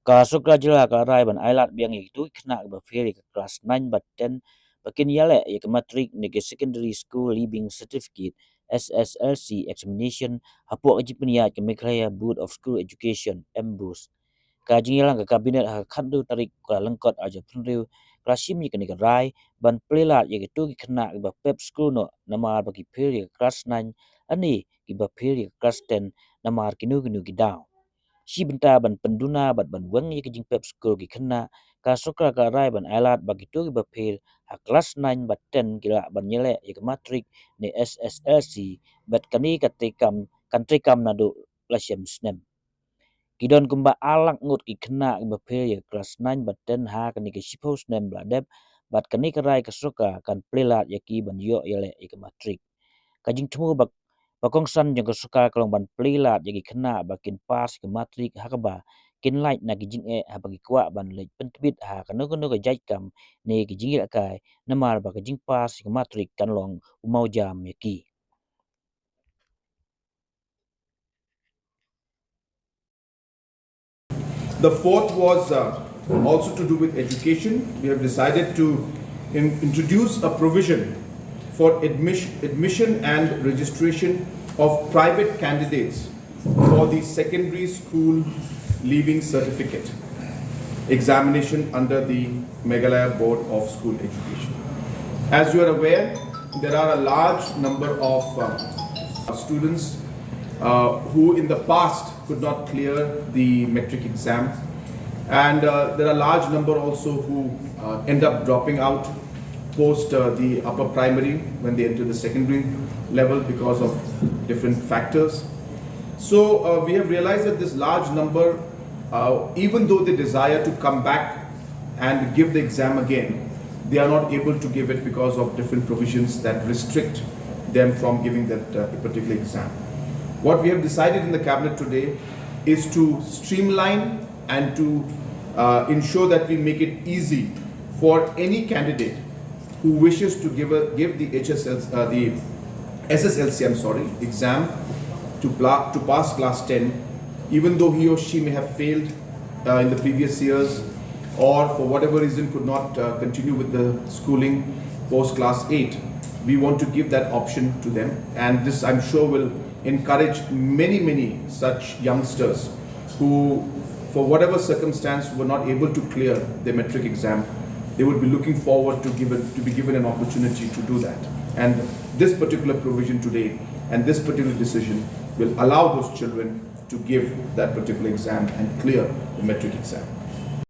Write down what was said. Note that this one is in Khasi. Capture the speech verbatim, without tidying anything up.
Ka sorkar jylla ka rai ban ailad biang ïa kito ki khynnah kiba fail ïa ka klas nine bad ten ba kin ïaleh ïa ka matrik ne ka Secondary School Leaving Certificate, S S L C, examination hapoh ka jingpynïaid ka Meghalaya Board of School Education, MBOSE. Ka jingïalang ka Cabinet ha ka khatduh tarik u Kyllalyngkot arhajar arphew hynriew ka la shim ïa kane ka rai ban plie lad ïa kito ki khynnah kiba pep skul noh namar ba ki fail ïa ka klas nine lane kiba fail ïa ka klas ten namar kino kino ki daw. Shi bynta ban pynduna bad ban weng ïa ka jingpep skul ki khynnah, ka sorkar ka rai ban ailad ba kito kiba fail ha klas nine bad ten ki lah ban ïaleh ïa ka matrik ne S S L C, bad kane ka treikam, kan treikam naduh la shem snem. Ki don kumba ar lak ngut ki khynnah kiba fail ïa ka klas nine bad ten ha kane ka shiphew snem ba la dep, bad kane ka rai ka sorkar kan plie lad ïa ki ban ïoh ïaleh ïa ka matrik. Ka jingthmu ba, ba kongsan jong ka sorkar ka long ban plie lad ïa ki khynnah ba kin pass ïa ka matrik ha kaba kin lait na ki jingeh haba ki kwah ban leit pyntbit ha kano kano ka jait kam ne ki jingïalehkai, namar ba ka jingpass ïa ka matrik kan long u mawjam ïa ki. The fourth was, uh, also to do with education. We have decided to in- introduce a provision for admission, admission and registration of private candidates for the Secondary School Leaving Certificate examination under the Meghalaya Board of School Education. As you are aware, there are a large number of, uh, students, uh, who in the past could not clear the matric exam. And, uh, there are a large number also who, uh, end up dropping out post, uh, the upper primary when they enter the secondary level because of different factors. So, uh, we have realized that this large number, uh, even though they desire to come back and give the exam again, they are not able to give it because of different provisions that restrict them from giving that, uh, particular exam. What we have decided in the cabinet today is to streamline and to, uh, ensure that we make it easy for any candidate who wishes to give a, give the H S L, uh, the S S L C, I'm sorry, exam to pla- to pass class ten, even though he or she may have failed, uh, in the previous years, or for whatever reason could not, uh, continue with the schooling post class eight. We want to give that option to them, and this, I'm sure, will encourage many, many such youngsters who, for whatever circumstance, were not able to clear their matric exam. They would be looking forward to given, to be given an opportunity to do that. And this particular provision today and this particular decision will allow those children to give that particular exam and clear the matric exam.